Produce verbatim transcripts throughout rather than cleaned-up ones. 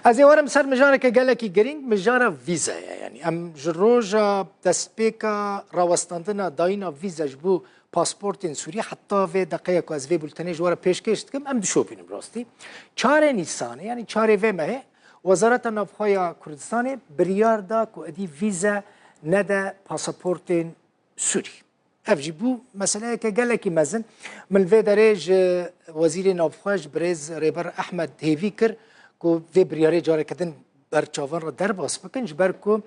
Ez ê werim ser mijareke gelekî girîng, mijara vîze ye. Yanî em ji roja destpêka rawestandina dayîna vîze ji bo pasportên Sûrî heta vê deqeya ku ez vê bultenê ji we re pêşkêş dikim, em dişopînin rastî. Çarê Nîsanê, yanî çarê vê mehê, Wezareta Navxwe ya Kurdistanê biryar da ku êdî vîze nede pasaportên Sûrî. Ev jî bû meseleyeke gelekî mezin. Min li vê derê ji Wezîrê Navxwe, ji birêz Rêber Ehmed hêvî kir ku vê biryarê careke din ber çavan re derbas bikin, ji ber ku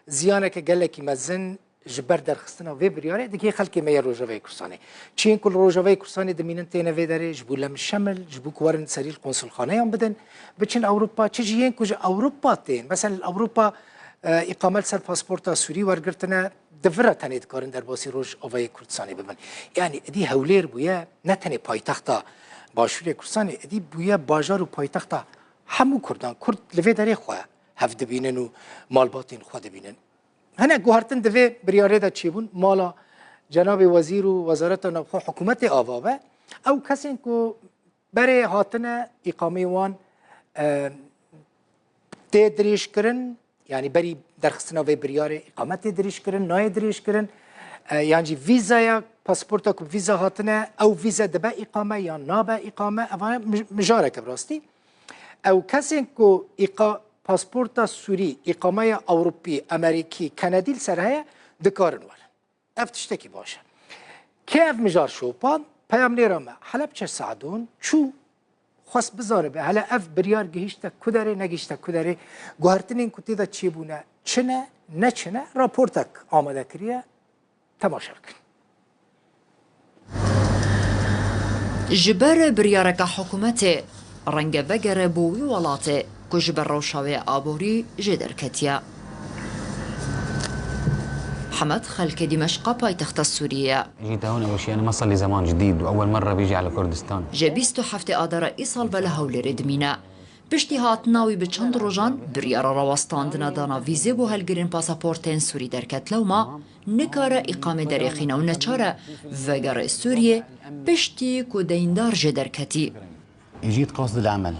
ziyaneke gelekî mezin ji ber derxistina vê biryarê digihê xelkê me yê Rojavayê Kurdistanê. Çiyên ku li Rojavayê Kurdistanê dimînin têne vê derê, ji bo lemşemil, ji bo ku werin serî li konsulxaneyan bidin, biçin Ewropa, çi jî yên ku ji Ewropa tên, mesela li Ewropa, e, îqame li ser pasporta Sûrî wergirtine, di vir re tenê dikarin derbasî Rojavayê Kurdistanê bibin. Yanî êdî Hewlêr bûye ne tenê paytexta Başûrê Kurdistanê, êdî bûye bajar û paytexta hemû Kurdan. Kurd li vê derê xwe hev dibînin û malbatên xwe dibînin. Hinek guhertin di vê biryarê de çêbûn, mala cenabê wezîr û wezareta navxwe, hikûmetê ava be. Ew kesên ku berê hatine îqameyê wan, e, tê dirêjkirin, yanî berî derxistina vê biryarê îqame tê dirêjkirin, nayê dirêjkirin, e, yan jî vîzaya, pasporta ku bi vîza hatine, ew vîze dibe îqame yan nabe îqame, eva mij-, mijareke bi rastî. Ew kesên ku îqa-, pasporta Sûrî, îqameya Ewropî, Emerîkî, Kenedî li ser heye, dikarin werin. Ev tiştekî baş e. Kê ev mijar şopand? Peyamnêra me Helebçe Sadûn çû, xwest bizanibe hele ev biryar gihîşte ku derê, negihîşte ku derê, guhertinên ku tê de çêbûne çi ne, ne çi ne, raportek amade kiriye, temaşe bikin. Ji ber biryareke hikûmetê renge vegere bo wî welatê ku ji ber rewşa wê aborî jê derketiye. Hemed xelkê Dîmeşqa paytexta Sûriyê ye. جيت هون أول شيء، أنا ما صار لي زمان جديد، وأول مرة بيجي على كردستان. Ji bîst û heftê Adara îsal ve li Hewlêrê dimîne. Piştî hatina wî bi çend rojan, biryara rawestandina dana vîzê bo hilgirên pasaportên Sûrî derket. Lewma nikare îqamê derêxîne û neçar e vegere Sûriyê, piştî ku deyndar jê derketî. جيت قاصد العمل.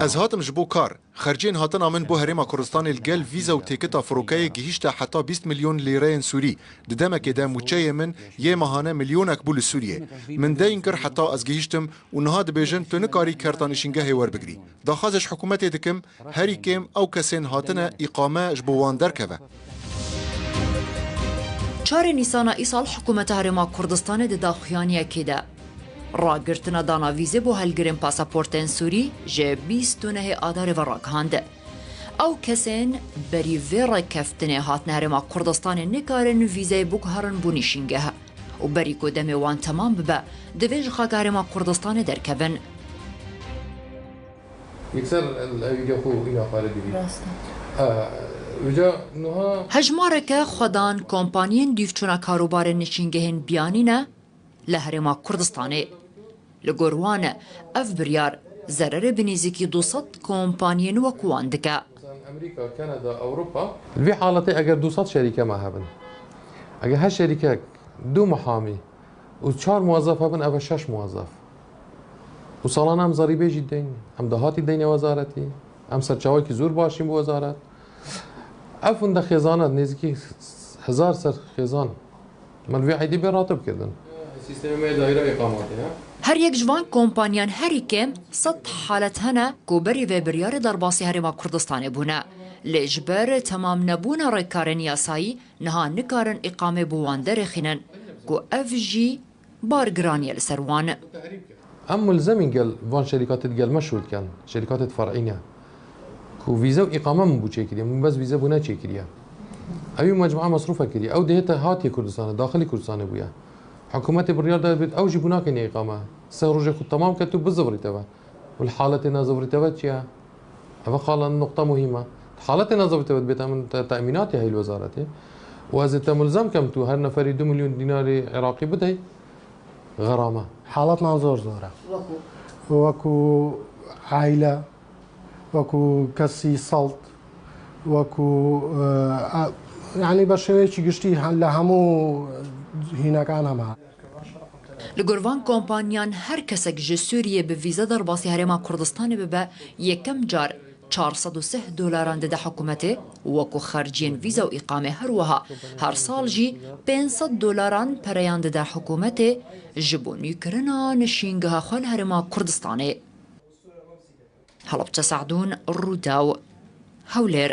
Ez hatim ji bo kar. Xercên hatina min bo Herêma Kurdistanê li gel vîza û têkita firokeyê gihîşte heta bîst milyon lîreyên Sûrî. Di demekê de mûçeyê min yê mehane milyonek bû li Sûriyê. Min deyn kir heta ez gihîştim û niha dibêjin tu nikarî kerta nişîngehê werbigirî. Daxwazê ji hikûmetê dikim, herî kêm ew kesên hatine îqame ji bo wan derkeve. Çarê Nîsana îsal hikûmeta Herêma Kurdistanê di daxuyaniyekê de ragirtina dana vîzê bo hilgirên pasaportên Sûrî ji bîst û nehê Adarê ve ragihand. Ew kesên berî vê rêkeftinê hatine Herêma Kurdistanê nikarin vîzeyê biguherin bo nîşîngeh û berî ku demê wan temam bibe, divê ji xaka Herêma Kurdistanê derkevin. Yekser el-, ew îdî xwe îna xwarin dibî. Rast e. E, vêca nuha Hejmareke xwedan kompaniyên dûvçûna karûbarên nişîngehên biyanî ne li Herêma Kurdistanê. Li gor wan e, ev biryar zererê bi nêzîkî du sed kompaniyên wek wan dike. Mesela Amerîka, Kanada, Ewropa. Li vî haletê eger du sed şerîke me hebin, eger her şerîkek du muhamî û çar muwezef hebin, ev e şeş muwezef. Û salane em zerîbê jî deyn, em dahatî deyne wezaretî, em serçawekî zor başîn bi wezaret. Ev hûn de xêzane, nêzîkî hezar ser xêzan me li vê eydî bê ratib kirdin. Sîstemê me daîra îqamatê, ha? Her yek ji van kompaniyan herî kêm sed halet hene ku berî vê biryarê derbasî Herêma Kurdistanê bûne. Lê ji ber temam nebûna rêkarên yasayî, niha nikarin îqamê bo wan derêxînin ku ev jî bar giranî ye li ser wan. Em mulzemîn gel van şerîkatê digel me şûl dikin, şerîkatê fer'î ne. Ku vîze û îqame min bû çêkiriye, min bes vîze bû neçêkiriye. Ew ê mecmua mesrûfe kiriye. Ew dihête hatiye Kurdistanê, daxilî Kurdistanê bûye. Hikûmetê biryar da bêt, ew jî bû nakene îqame. Sih rojê xwe temam ke tu bizivirî te ve. Û li haletê nezivirî te ve çi ye? Ev qala nuqta muhîm e. Haletê nezivirî te ve dibêt, em te-, temînatê heyl wezaretê. Û ez ê te mulzem kem tu her neferî du milyon dînarê Iraqî bidey, xerame. حاڵەتمان زۆر زۆرە. وەکو؟ وەکو عائلە، وەکو کەسی سەڵت، وەکو، ئە، ئە، یعنی بە شێوەیەکی گشتی هە-، لە هەموو هینەکان هەمە. Li gor van kompaniyan her kesek ji Sûriyê bi vîze derbasî Herêma Kurdistanê bibe, yekem car çar sed û sih dolaran dide hikûmetê, wekû xerciyên vîza û îqamê, her wiha her sal jî pênc sed dolaran pereyan dide hikûmetê ji bo nûkirina nişîngeha xwe li Herêma Kurdistanê. Helebçe Se'dûn, Rûdaw, Hewlêr.